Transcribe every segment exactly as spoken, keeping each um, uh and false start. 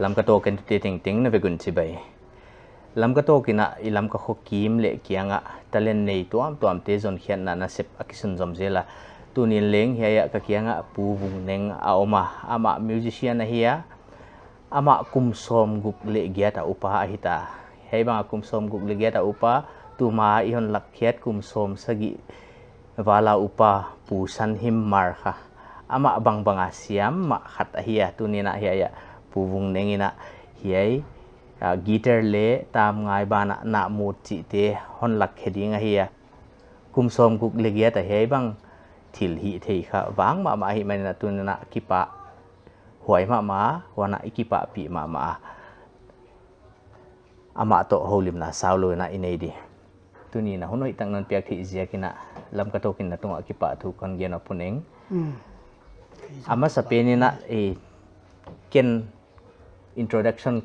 Lamka Talk entute tengteng na vek un chibai. Lamka Talk in a i Lamka kho kim leh kiang a talent nei tuamtuamte zonkhiatna nasep a kisunzom zel a. Tuni'n leng hiai a ka kiang a Pu Vungneng a om a, amah musician ahi a, amah kum sawmguk leh giat a upa ahi ta. Hiai bang a kum sawmguk leh giat a upa, tuma i hon lakkhiat kum sawmsagih val a upa Pu Sanhim Mar kha amah bangbang a siam mah khat ahi a. Tuni'n a hiai a Pu Vungneng in a hiai, ah, guitar leh tamngai banah na mut chihte hon lakkhe ding ahi a. Kum sawmguk leh giat a hiai bang thil hih theih kha vang mahmah ahihman in a tuni'n a kipahhuai mahmah, huan a i kipahpih mahmah a. Amah toh houlimna saulou in a i nei di. Tuni'n a hun hoihtak non piak theih ziak in a Lamka Talk in na tungah kipahthu kon gen a Pu Neng. Mm. A masapen in a, eh, ken introduction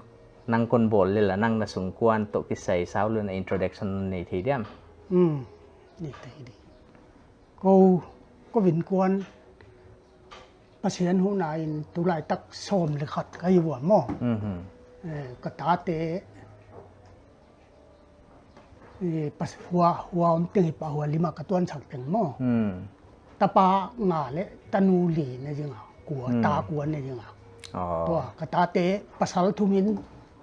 nang kon bawl lel a, nang na sungkuan toh kisai saulou in a introduction nei thei diam? Mm. Nei thei di. Kou, kou innkuan Pasian huhna in tulaitak sawm leh khat ka hi ua maw. Mhm. Eh, ka tate, eh, pas-, hua, hua om teng hi pah, hua lima ka tuansak teng maw. Hmm. Tapa nga leh tanu li nei ding a, kua, Hmm. ta kua nei ding a. Oh. Tua, ka tate pasal thum in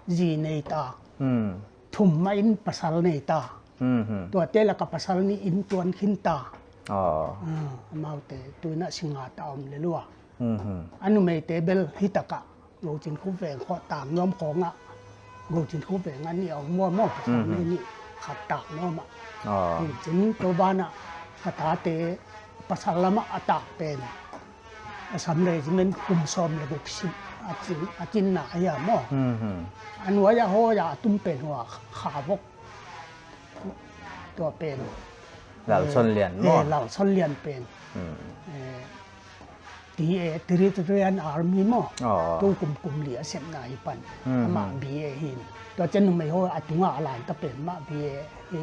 zi nei ta. Hmm. Thum mah in pasal nei ta. Mhm. Tuate lak a pasal nih in tuan khin ta. Oh. Ah, amaute tuni'n a singa ta om lel ua. Mhm. A numeite bel hitak a Gochin Khupveng khawng Tangnuam khawng ah. Gochin Khupveng ah nih a om ua maw, pasal Mhm. nih nih khat Tangnuam ah. Oh. Hi chin tua banah ka tate pasal lam ah a tak pen Assam Regiment kum sawm leh guk sim a chin, a chinna ahi a maw. Mhm. A nuai a hoi a tum pen hua Kha Vok. Tua pen. Lalsonlian Eh, maw. eh, Lalsonlian pen. Hmm. Eh, T A, Territorial Army maw. Oh. Tua kum, kum li a sepna hi pan. Hmm, Amah hmm. B A hi. Tua chiang numei hoi a tunga a lan ta pen mah B A hi.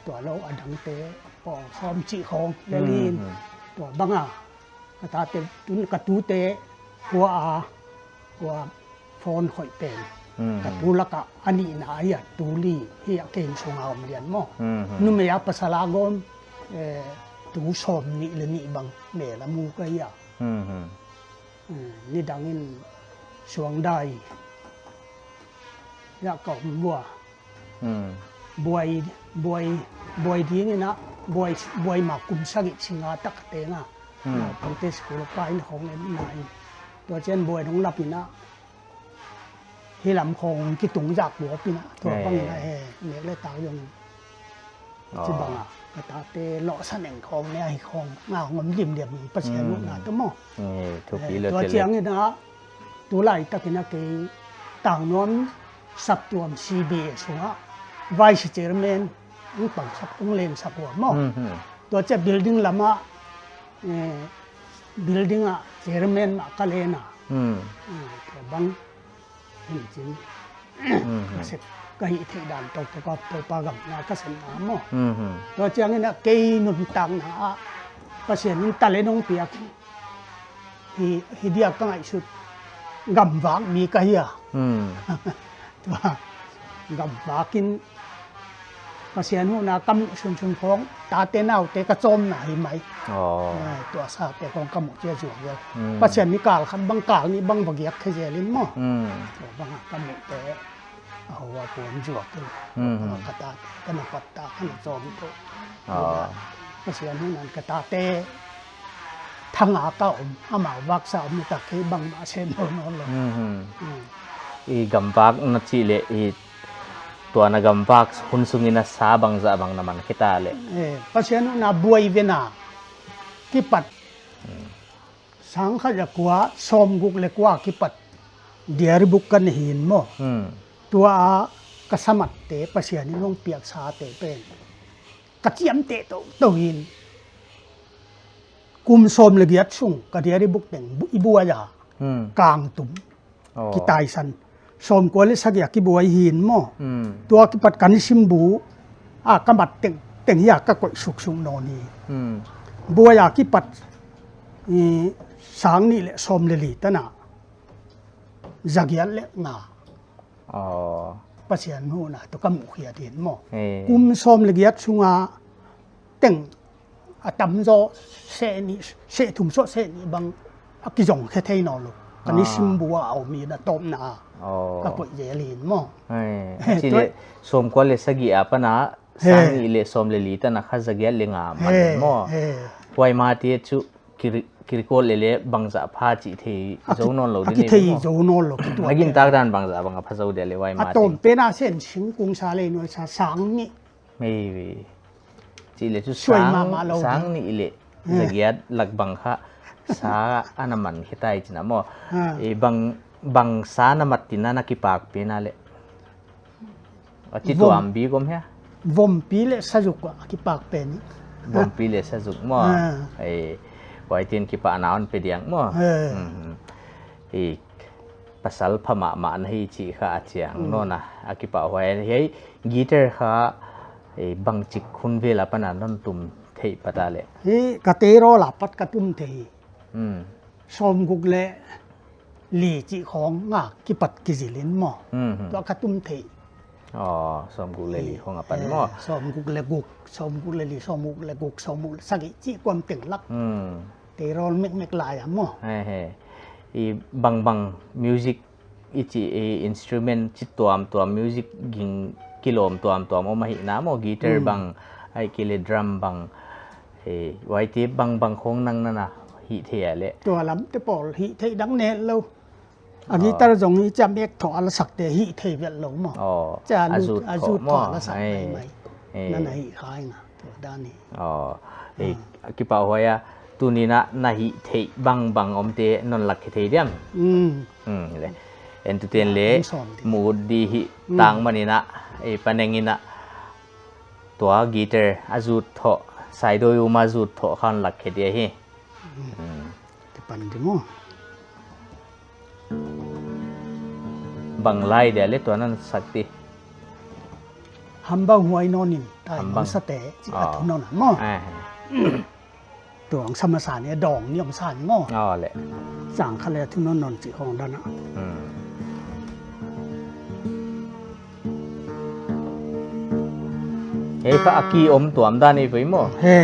Tua lou a dangte, pawl sawm chih khawng, lel in. Hmm, hmm. Tua bang a. Ka tate, tun ka tute, hua a, hua phone khoih pen. Hmm, Ka hmm. tu lak a, a nihna ahi a, tu li, hi a ken sung a om lian maw. Hmm, hmm. Numei a pasal a gawm, eh, tu sawmnih leh nih bang, mel a mu ka hi a. Hmm, hmm. Hmm, nidang in suangdai. Hiai ka om ua. Hmm. Buai, buai, buai ding in a, buai, buai ma kum sagih singa tak teng a. Hmm. Naupangte school pai in hong en na in. Tua chiang buai nung lap in a, hi lam khawng kitung zak buap in a. Tua Eh. bang in a he, nek leh tak zong. Oh. Chi bang a, ka tate lawhsa neng khawng ne ahi khawng, nga ngom limliam Pasian Hmm. huhna toh maw. Eh, thupi Eh, lou tua te leh. chiang in a, tulaitak in a kei Tangnuam saptuam C B A sung a Vice Chairman hong pangsak, hong lensak ua maw. Hmm, hmm. Tua chiang building lam a, eh, building a Chairman mah ka len a. Hmm. Hmm, tua bang hi chin. Hmm, hmm. Ka sep, ka hih theih dan toh, toh ka, Toupa gam na ka sem na maw. Hmm, hmm. Tua chiang in a kei nuntakna ah Pasian in talent hong piak hi. Hi, hi dia ka ngaihsut gamvak mi ka hi a. Hmm. Tua, gamvak in Pasian huhna ka muh sunsun khawng, tate naute ka chawmna hi mai. Oh. Eh, tua sate khawng ka muh chia zuak zel. Hmm. Pasian in kal khat bang kal nih bang va giak khe zel in maw. Hmm. Tua bang a ka muhte, a hua puan zuak in. Hmm, hmm. Ka ta, ka na pat ta, ka na chawm toh. Oh. Pasian huhna in ka tate thang a ka om, amau vak sa om tak kei bangmah sem nawn lou. Hmm, hmm. Hmm. I gamvak na chih leh i tua na gamvak hun sung in a sa bangzah bang na man khe ta leh. Eh, Pasian huhna buai ven a kipat. Hmm. Sangkhat zakua sawmguk leh kua kipat diary book ka nei hi maw. Hmm. Tua a ka samatte Pasian in hong piak sate pen ka chiamteh toutou hi. Kum sawm leh giat sung ka diary book teng bu-, i buai a. Hmm. Kangtum. Oh. Kitaisan. Sawmkua leh sagih a kibuai hi maw. Hmm. Tua kipat kan sim bu. A ka mat teng, teng hi a ka koih suksuk nawn hi. Hmm. Buai a kipat, eh, sang nih leh sawm leh li tan a. zagiat leh nga. Aw. Pasian huhna toh ka muh khiat in maw. Eh. Kum sawm leh giat sunga teng a tamzaw seh nih, seh thum sawt seh nih bang a kizong khe thei nawnlou. Ka ni Ah. sim bua a om in a tawpna. Aw. Ka koih zel in maw. Eh, Eh, chi tuai. leh sawmkua leh sagih apan a He. sang nih leh sawm leh li tan a kha zagiat leh nga man He, maw. he. Huai ma te chu kiri-, kirikol leh leh bangzah pha chih thei A ki-, zou nawnlou a din kithei maw. zou nawnlou kituak A gintak te. dan bangzah bang a pha zou dia leh huai A ma tawm teng. pen a sen singkung sa leh nuai sa sang nih. Maybe. Chi leh chu Suai sang, mahmah lou sang ding. nih leh Hmm. zagiat lak bang kha sa ana man khe tai chihna maw. Hmm. Eh, bang, bang sa na mat tina na kipak pen a leh. A chi Vom. tuam bik om hia? Vompi leh sazuk a kipak pen. Vompi leh sazuk maw. Ah. Eh, huai tin kipahna hon pe diang maw. Eh. Mhm. Eh, pasal pha mahmah na hi chih kha a chiang Mm. nawn a, a kipahhuai hi. Guitar kha, eh, bangchik hun vel apan a non tum theih pat a leh. Hi ka teirawl a pat ka tum thei. Mm. Sawmguk leh li chih khawng a kipat kizil in maw. Mm, mm. Tua ka tum thei. Aw, sawmguk leh li khawng apan Eh, maw. sawmguk leh guk, sawmguk leh li, sawmguk leh guk, sawmguk leh sagih chih kuam teng lak. Mm. Teirawl mekmek lai a maw. He, he. I bangbang music i chih, i instrument chih tuamtuam, music ging kilawm tuamtuam om ahihna maw, guitar Mm. bang, ahihkeileh drum bang, eh, huaite bangbang khawng nang na na hih theih a leh. Tua lam te pawl hih theih dang neilou. A Oh. guitar zong hi cham ek thoh a la sak te hih theih vel lou maw. Oh, Cha a lut, zut a thoh zut thoh maw. a la sak Ai. maimai. Eh. Na na hih khai na, tua dan hi. Oh, eh, Ah. kipahhuai a, tuni na na hih theih bangbang om te non lak khe thei diam. Mm. Hmm, leh. Entuten leh, Hong sawm di. mu di hi Mm. tang man in a, eh, paneng in a. Tua guitar a zut thoh, Saidawi Um a zut thoh khan lak khe dia hi. Mm. Hmm. Te pan di maw. Bang lai dia leh tua nan sak di. Hambang huai non in, tai Hambang. non sa te, chih a Ah. thu non a maw. Ah. Tuang sama sa ni, dawng ni om sa ni maw. Ah, leh. Chang kha leh thu non non chih khawng dan a. Hmm. Hei kha a ki om tuam dan ei poi maw. He.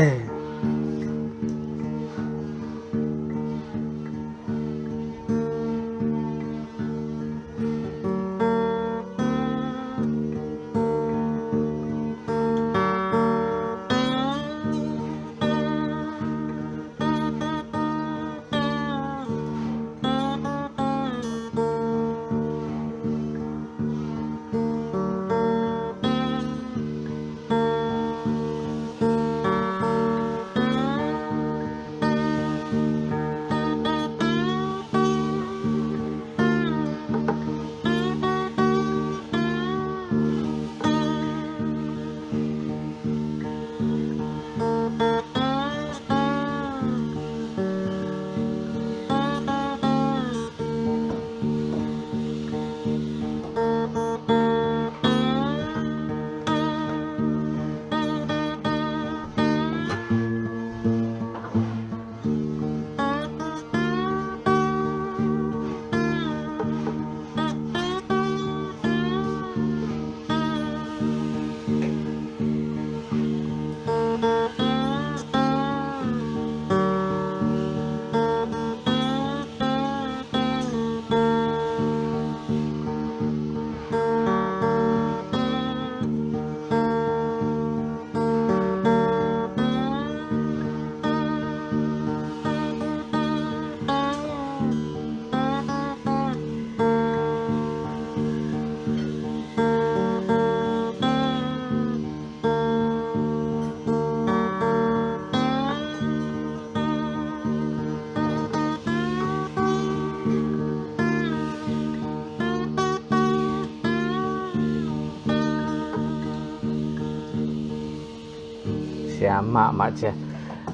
Siam mahmah chia.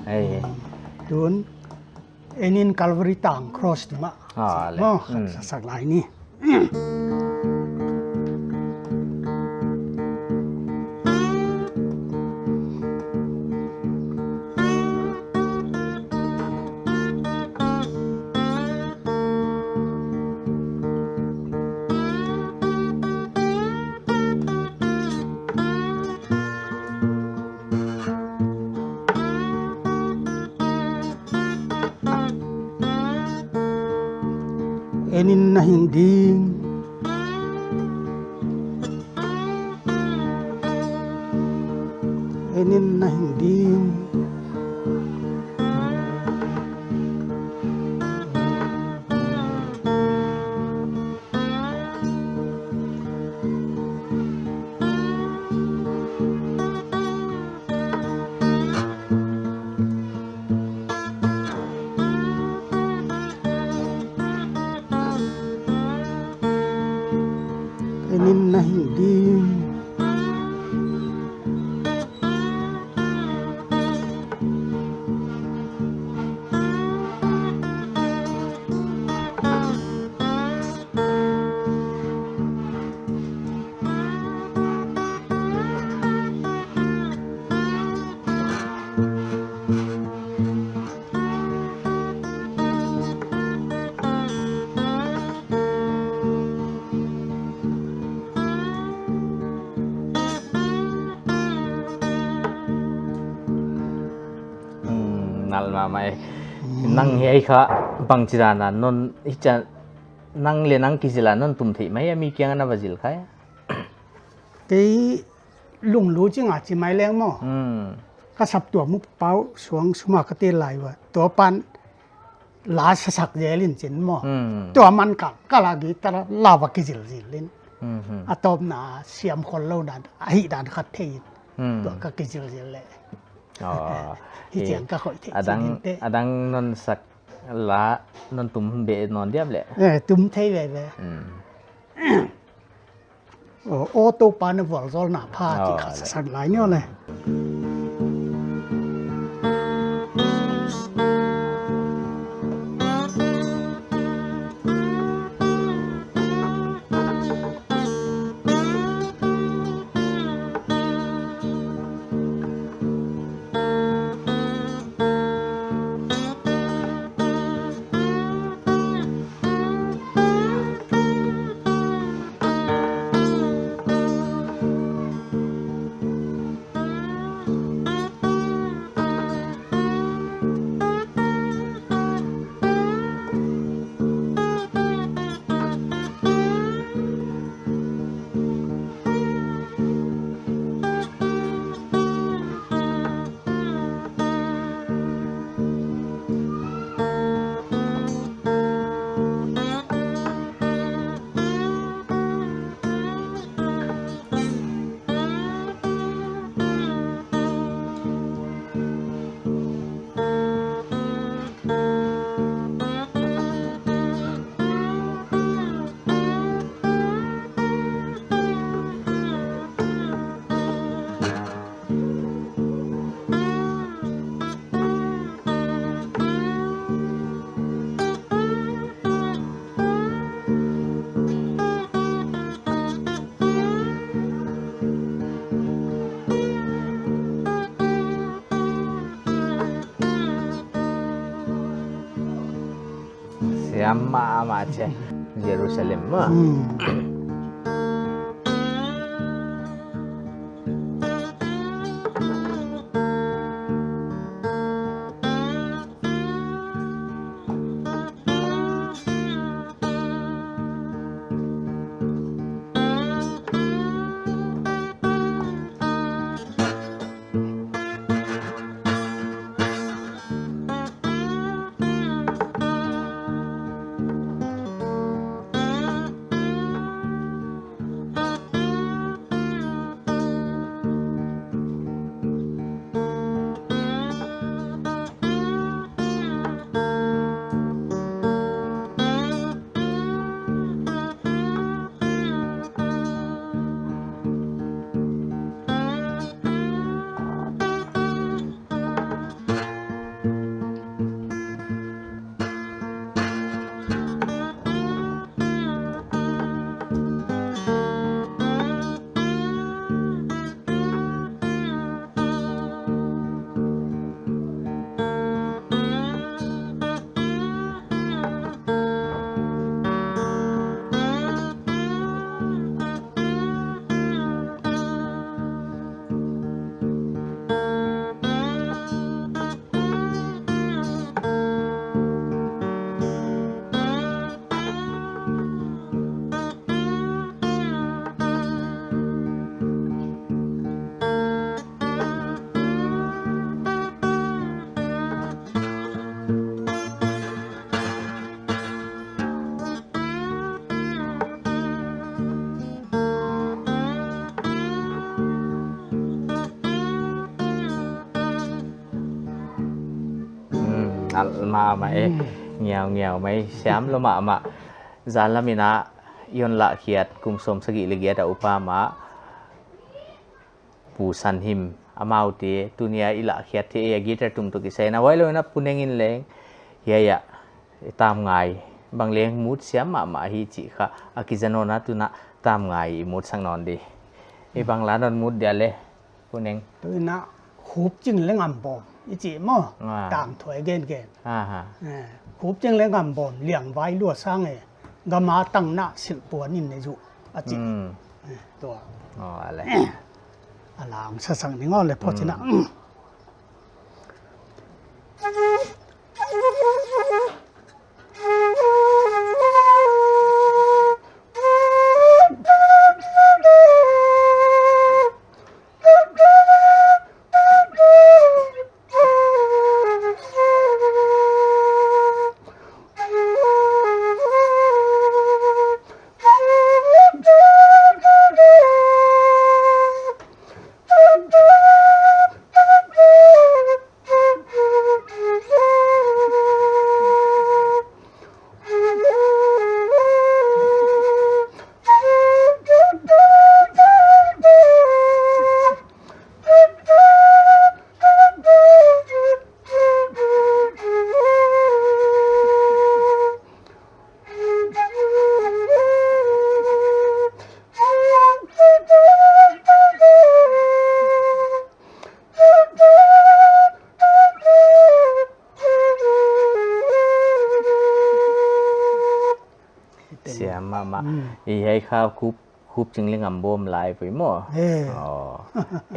Ei. Tun, en in Calvary tang cross tungah. Ah, leh. Maw, Hmm. sa sak lai ni. En in na hing ding. En in na hing ding. En in na hing ding. Hmm, nal mahmah e. Hmm. Nang hiai kha bangchi dan a non hichia nang leh nang kizil a non tum theih mai a mi kiang a na va zil kha hia? Kei lunglut ching a chi mai leng maw. Hmm. Ka saptuam upa Suangsuam a ka tel lai ua. Tua pan la sa sak zel in chin maw. Hmm. Tua man ka, ka la guitar la va kizilzil in. Hmm, hmm. A tawpna siam khollou dan, a hih dan khat thei in. Hmm. Tua ka kizilzil leh. Oh, hichiang eh, ka hoih theih adang, chin in te. Adang non sak la, non tum be non diam leh. Eh, tum thei veve. Hmm. Oh, auto pa na vualzawlna pha chih kha sa sak lai ni aw le. Siam mahmah chi. Jerusalem mah. Hmm. Nal mahmah e. Hmm. Ngiau ngiau mai, siam lou mahmah. Zan lam in a i hon lahkhiat kum sawmsagih leh giat a upa mah Pu San Him, amaute tuni a i lahkhiat theih e, guitar tum toh kisai in a, huailou in a Pu Neng in leng hiai a tam ngai, bang leng mut siam mahmah hi chih kha a kiza nawn a, tun a tam ngai i mutsak nawn di. Hiai bang la non mut dia leh, Pu Neng. Tun a Khupching leh Ngambawm i chih maw. Ah. Tangthuai gengen. Aha. Eh, Khupching leh Ngambawm, Liangvai lua sang e, gam a tang na silh puan in ne zu a chih. Hmm. Eh, tua. Oh, a leh. A lang sa sang ni ngol leh pho chin a. Hmm. Siam mahmah. Hmm. I hiai kha Khup, Khupching leh Ngambawm lai pui maw. Eh. Oh.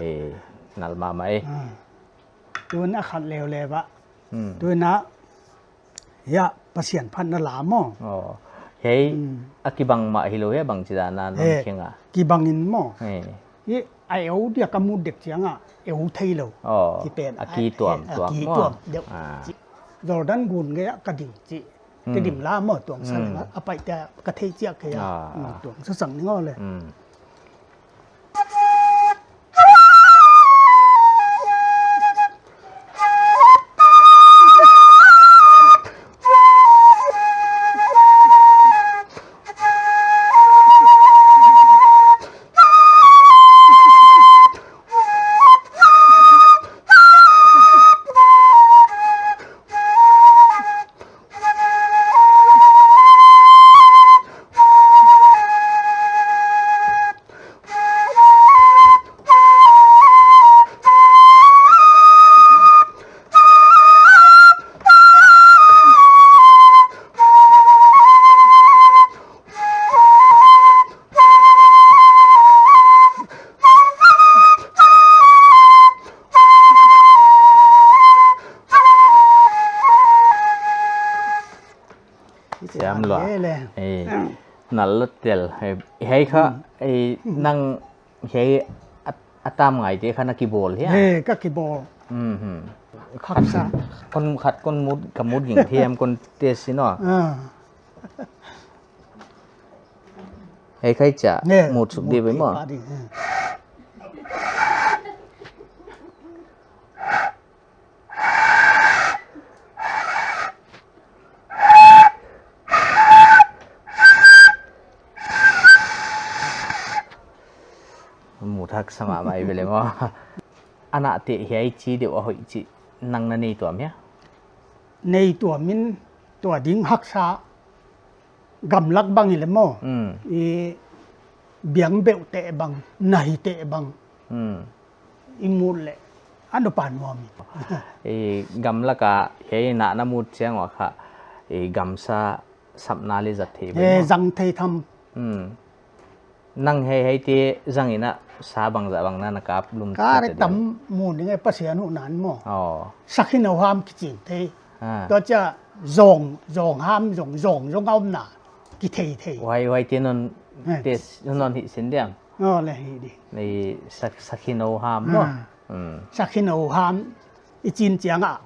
Eh, nal mahmah e. Ah. Tun a khat leuleu a. Hmm. Tun a, ya, Pasian phatna la maw. Oh. Hiai, hmm, a kibang mah hilou hiai, bangchidan a non, eh, khenga. Kibang in maw. Eh. Hiai a eu dia ka mut dek chiang a, eu theilou. Oh. Kipen, a ki tuam, eh, tuak a ki maw. Tuam deuh. Ah. Jordan gun gei a ka ding chih. Hmm. Tedim la maw, Tuangsa leng a, hmm, a pai te ka thei chiah kei a. Ah. Hmm, Tuangsa sang ni ngol leh. Hmm. Siam lua. Leh. Eh, nal lua tel. Eh, hiai kha, hmm, eh, hmm, nang hiai a, a tam ngai te kha na kibawl hia? Eh, ka kibawl. Mhm. Haksa. Kon khat kon mut, ka mut ging thiam kon test si no. Ah. Hiai khai cha, ne, mut suk di mut bai maw. Di, eh. Mut haksa mahmah i ve leh maw. Ana te hiai chi deuh a hoih chih nang na nei tuam hia? Nei tuam in tua ding haksa gamlak bang i leh maw. Hmm. I biang beuh te bang, na hi te bang. Hmm. I mut leh, a nupa nuam i. I gamlak a, hiai na na mut chiang ua kha, i gamsa sapna leh zat thei bai maw. Eh, zang thei tham. Hmm. Nang hiai, hiai te zang in a sa bangzah bang na na kap lum. Ka rek tam mu ning e, Pasian huhna in maw. Oh. Sakhi no ham kiching thei. Ah. Tua chia zong, zong ham, zong, zong, zong a omna kithei thei. Huai, huai te non, eh, te non hih sin diam. Oh, leh hih di. Nei sak, sakhi no ham maw. Ah. Hmm. Sakhi no ham i chin chiang a.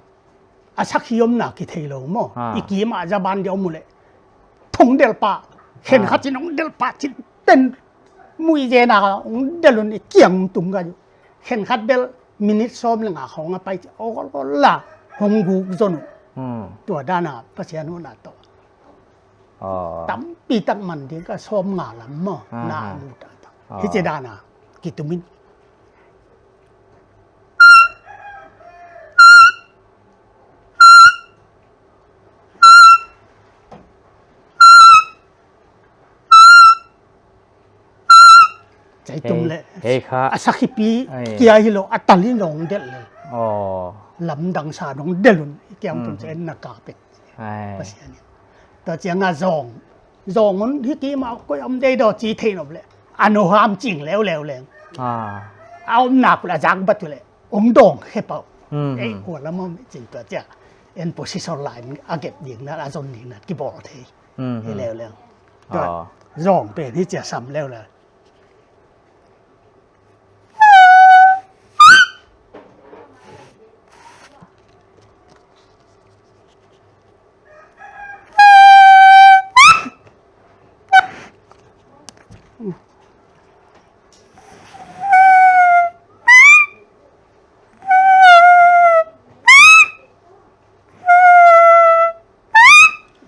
A sakhi omna kitheilou maw. Ah. I kim a zaban dia om uleh. Thong del pa. Khenkhat, ah, chin hong del pa chin ten. Mui zen a hong del un i kiang tum ka ju. Khenkhat bel minute sawm leh nga khong a pai chi. Ol ol la hong guk zon u. Hmm. Tua dan a Pasian hun a toh. Oh. Tampi tak man ding ka sawmnga lam maw. Ah, na ah. Mu ta ta. Oh. Hichi dan a kitum in. Chai tum le. Hei kha. A sakhipi kia hilou, a talin zong del le. Oh. Lamdang sa zong del un. Kiang tum chen na ka pet. Ai. Pasian in. Tua chiang a zong. Zong un hi ki ma koi om dei do chi thei nop le. A no ham ching leu leu leng. Ah. A om nak la jang bat le. Om dong khe pau. Hmm, hmm. Ei, hua lam om ching tua chia. En position line a gep ding na, a zon ding na, ki bol thei. Hmm, hmm. Hi leu leu. Tua, oh. Zong pen hi chia sam leu leu.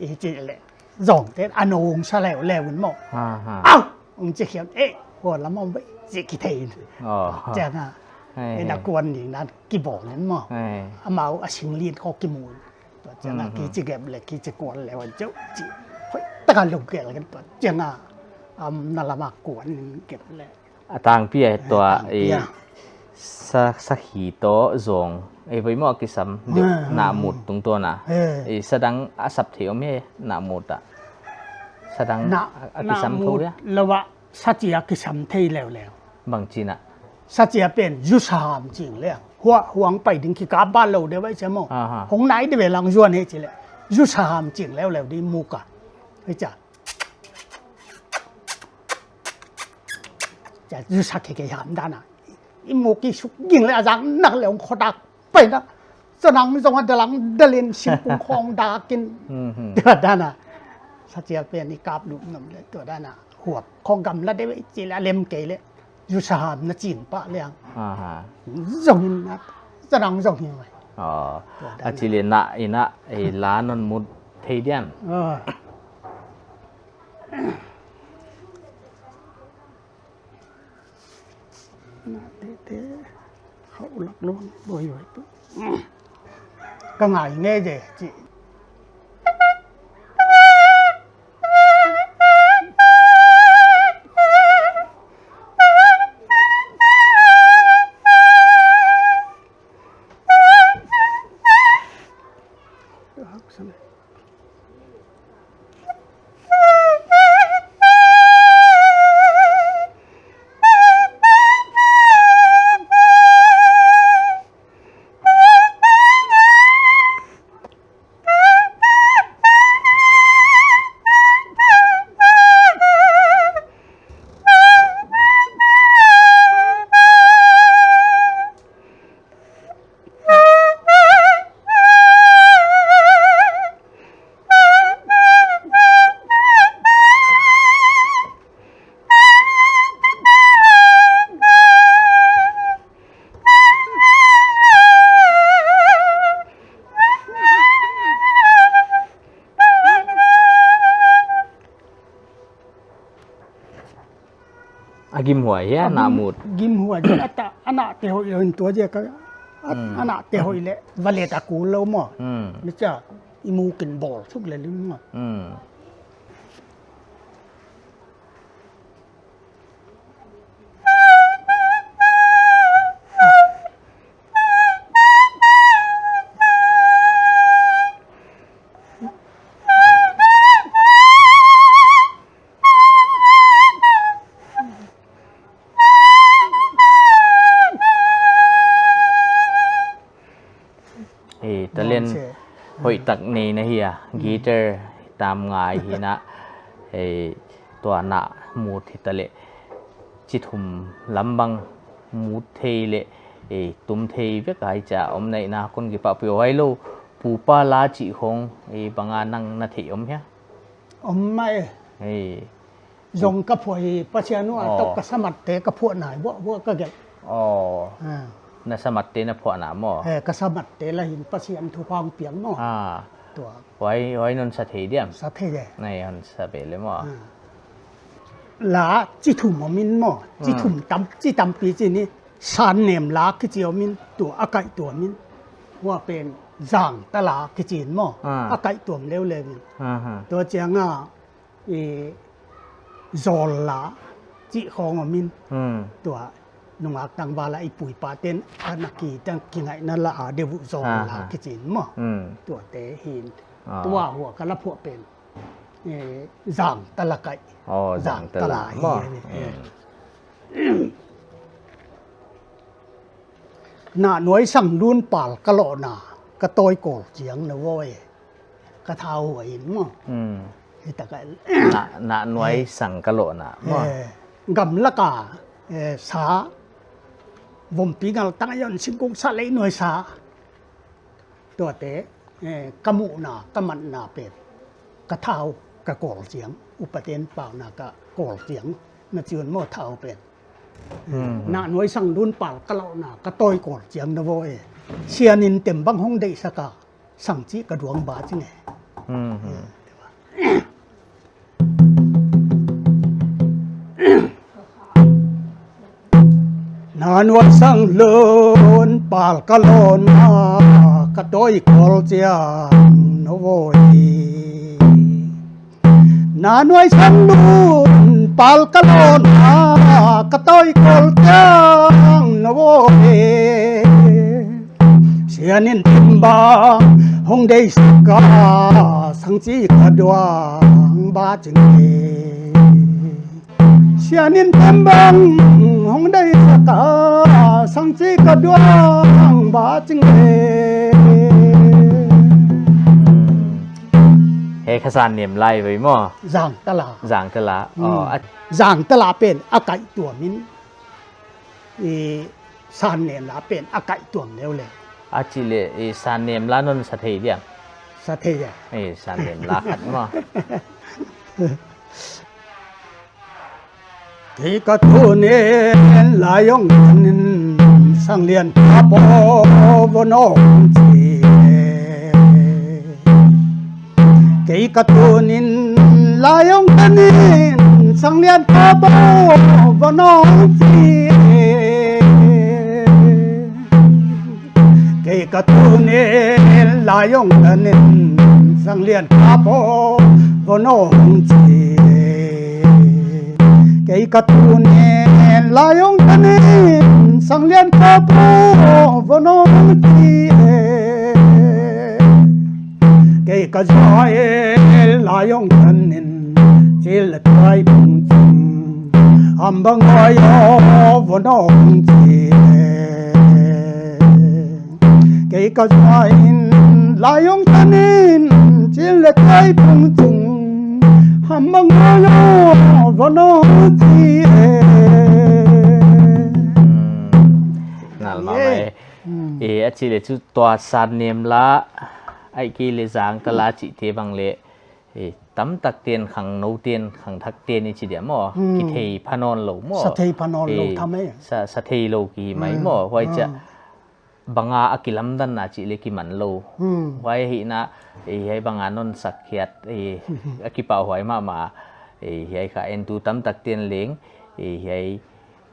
I chi le. Zong te a nung sa leu leu un maw. Ha, ha. Au! Ong chi khiam, eh, hua lam om ve, chi ki thei. Oh. Chiang a. Hei, eh, na hei. Kuan ding nan ki bol nen maw. Hei. Amau a sing lin ko ki mu. Tua chiang a, mhm, ki chi gep le, ki chi kuan le, wan chau chi. Hoi, taka lung kel kan tua chiang a. Am na lam a kuan gep le. A tangpi a tua, eh, tangpi a. Sa, sakhi toh zong. Eh, voi mo kisam deuh, ah, na mut tung tua na. Eh. Eh, sadang a sap thei om e, na mut a. Sadang na, a, a na kisam mut thou ya. Lawa, sa chia kisam thei leu leu. Bang chi na. Sa chia pen, zu sa ham ching le. Hua, huang pai ding ki ka ba lou de vai che mo. Aha. Hong nai de ve lang zuan he chi le. Zu sa ham ching leu leu di mu ka. Hei cha. Cha, zu sa khe khe ham dan a. I mu ki suk ging le a zang nak le ong khodak pai na. Sa nang zong a dalang dalin simpung khong dakin. Mhm. Tua dan a. Sa chia pen i kap lup nom le tua dan a. Huap khong gam la de ve chi le a lem kei le. Zu sa ham na chin pa liang. Aha. Zong in na. Sa nang zong in mai. Oh. Tua dan a. A chi le na i na, eh, la non mut thei diam. Oh. Na te te. Hau lak lon, boi boi tu. Ka ngai nge je, chi. A gim huai hia, a na gim, mut. Gim huai, a ta, a na te hoih lou in tua je ka, a, hmm, a na te hoih le, va le ta kul lou maw. Hmm. Ni cha, i mu kin bol suk le lim maw. Hmm. Eh, talent hoih tak nei na hi a, guitar tam ngai hi na, eh, tua na mut hi ta le, chi thum lam bang mut thei le, eh, tum thei vek ai cha om nai na kon ki pa pio hai lo, pu pa la chi hong, eh, bang a nang na thei om hia? Om mai. Eh. Zong ka phuah hi, Pasian nu a tok ka samat te ka phuah nai, buah, buah ka gelh. Oh. Ah. Na samatte na phuahna maw? Eh, ka samatte la hin Pasian thupha piang maw. Ah. Tua. Huai, huai non sa thei diam? Sa thei e. Nai hon sa be le maw? Ah. La chi thum om in maw? Chi Hmm. thum tam, chi tampi chi ni. Sannem la kichi om in, tua a kaihtuam in. Huai pen Zangta la kichi in maw? Ah. A kaihtuam leuleu in. Aha. Tua chiang a, i, Zawl la chih khong om in. Hmm. Tua nungak tangval a i pu i pa ten ana ki tang kingaihna la a deuh uh Zawl la Aha. kichi in maw. Hmm. Tuate hi in. Ah. Tua huai ka la phuah pen. Eh, Zangta la kaih. Oh, Zangta la hi maw. Eh. Hmm. Nahnuai sang lun pal ka lohna, ka tawi kawl chiang na voi. Ka thau huai in maw. Hmm. Hi ta ka. Na, nahnuai Eh. sang ka lohna maw. Eh, gamlak a, eh, sa. Vompi ngal tang a hon singkung sa lei nuai sa. Tuate, eh, ka muhna, ka manna pen. Ka thau, ka kawl chiang. Upaten pauna ka kawl chiang. Na chi un maw thau pen. Hmm. Nahnuai sang lun pal ka lohna, ka tawi kawl chiang na voi. Sian in tem bang hong deihsak a, sang chi ka duang ba ching e. Hmm, hmm. Nahnuai sang lun pal ka lohna, ka tawi kawl chiang na voi. Nahnuai sang lun pal ka lohna, ka tawi kawl chiang na voi. Sian in tem bang hong deihsak a, sang chi ka duang ba ching e. Sian in tem bang hong deihsak a, sang chi ka duang ba ching e. He kha sannem la hi ve maw? Zangta la. Zangta la. Hmm. Oh, a- Zangta la pen a kaihtuam in. I sannem la pen a kaihtuam leuleu. A chih leh, i sannem la non sa thei diam? Sa thei e. I sannem la khat maw. Kei ka tun in la hong tan in sang lian ka po vo nong chi. Kei ka tun in la hong tan in sang lian ka po vo nong chi. Kei ka tun in la hong tan in sang lian ka po vo nong chi. Kei ka tun in la hong tan in sang lian ka po vo nong chi. Kei ka zuai la hong tan in chil le tuai pung chung. Ham bang huai o vo nong chi. Kei ka zuai in la hong tan in chil le tuai pung chung. Ham bang huai o vo nong chi. Hmm. Ngal mah mai. Hmm. Eh, a chih leh chu tua sannem la, ahihkeileh Zangta la chihte bang leh, eh, tamtak ten khangnou ten, khangthak ten i chi diam maw. Hmm. Kithei pha nawn lou maw. Sa thei pha nawn lou Eh, tham e. sa, sa thei lou ki hi mai Hmm. maw. Huai chia Hmm. banga a kilamdanna chih leh kiman lou. Hmm. Huai hi na, eh, hiai banga non sak hiat, eh, a kipahhuai mahmah, eh, hiai kha en tu tamtak ten leng, eh, hiai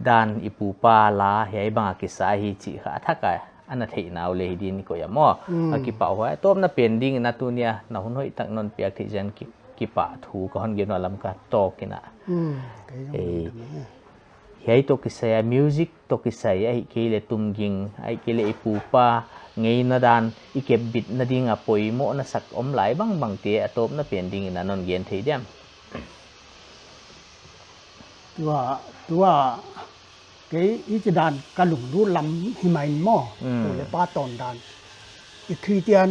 dan i pu pa la hiai banga kisa hi chih kha a thak a ana theihna uleh hi din i koih a maw. Mm. A kipahhuai. Tawpna pen ding in a tuni a na hun hoihtak non piak theih ziak in ki, kipahthu ka hon gen ua Lamka tawk in a. Mm. Kei zong Eh, dam e. Hiai toh kisai a music toh kisai ahihkeileh tumging ahihkeileh i pu pa ngeina dan i kepbitna ding a poimoh na sak om lai bangbang te a tawpna pen ding in a non gen thei diam? Tua, tua, kei i chi dan ka lunglut lam hi mai in maw. Mm. Pu le pa tawn dan. I Christian,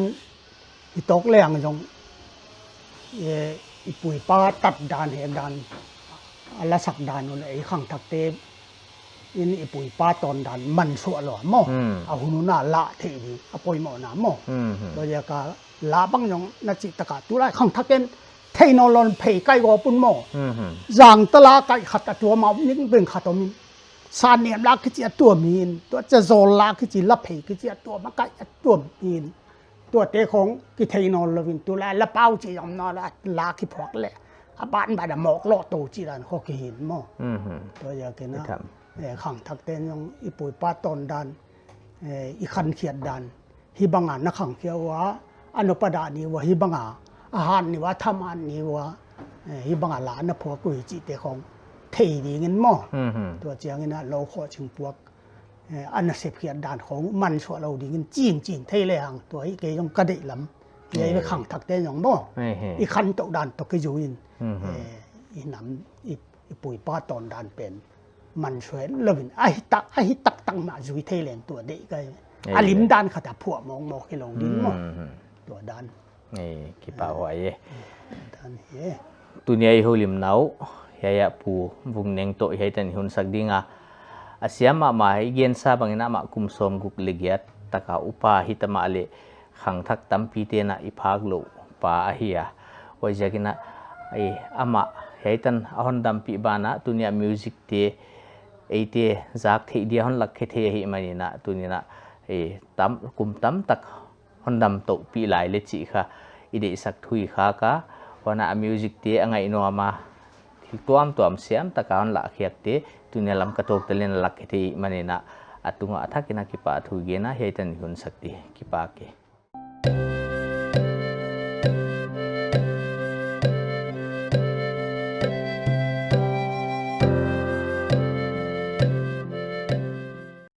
i tawk leng zong, eh, i pu i pa tat dan, hek dan, a lasak dan uleh, i khangthakte in i pu i pa tawn dan man suah lou maw. Mm. A hun hun a la thei ding, a poimohna maw. Mm, mm. Tua ziak a la bang zong na chih tak a tulai khangthak ten thei nawn lou phei kai go pun maw. Mhm. Zangta la kai khat a tuam a ning beng khat om in. Sa nem la kichi a tuam hi'n, tua cha zawl la kichi, la phei kichi a tuam, a kai a tuam hi'n. Tuate khong kithei nawnlou in, tulai la pau chi zom nawn la, la kiphuak leh a ban ban a mawk lawh tou chi dan khong kihin maw. Mhm. Tua ziakin a, I tham. eh, khangthakte'n zong i pu i pa tawn dan, eh, i khankhiat dan, hibang a na khangkhia ua, a nupa dah ni ua, hibang a, a han ni ua, tham han ni ua, eh, hibang a la na phuak uh hi chihte khong thei dingin maw. Mhm. Tua chiangin a lou khawh ching puak, eh, a nasep khiat dan khong mansuah lou dingin chin chin thei lehang, tua hi kei zong ka deih lam. Hiai ve, eh, khangthakte'n zong maw. Eh, eh. I khantou dan toh kizui in. Mhm. Eh, i nam, i, i pu i pa tawn dan pen mansuah lou in. A hi tak, a hi taktak mah zui thei leng tua deih ka hi. Eh, a lim eh. dan khat a phuah mawkmawk hilou ding maw. Mhm. Tua dan. Eh, kipahhuai e. Dan hi e. Tuni a i houlimna uh, hiai a Pu Vungneng toh hiai tan i hunsak ding a. A siam mahmah, i gensa bangin amah kum sawmguk leh giat tak a upa hi ta mahleh khangthak tampite'n a i phak louh pa ahi a. Huaiziakin a, eh, amah hiai tan a hon dampih banah tuni a music te eite zak theih dia hon lakkhe thei ahihmanin a, tuni a, eh, tam, kum tamtak hon damtoupih lai leh chih kha i deihsak thu hi kha ka. Huan a music te a ngaihnuam a, thil tuamtuam siam tak a hon lahkhiakte, tuni a Lamka Talk Talent a lakkhe thei ahihmanin a, a tungah a thakin a kipahthu gen a, hiai tan i hunsak di, kipak e.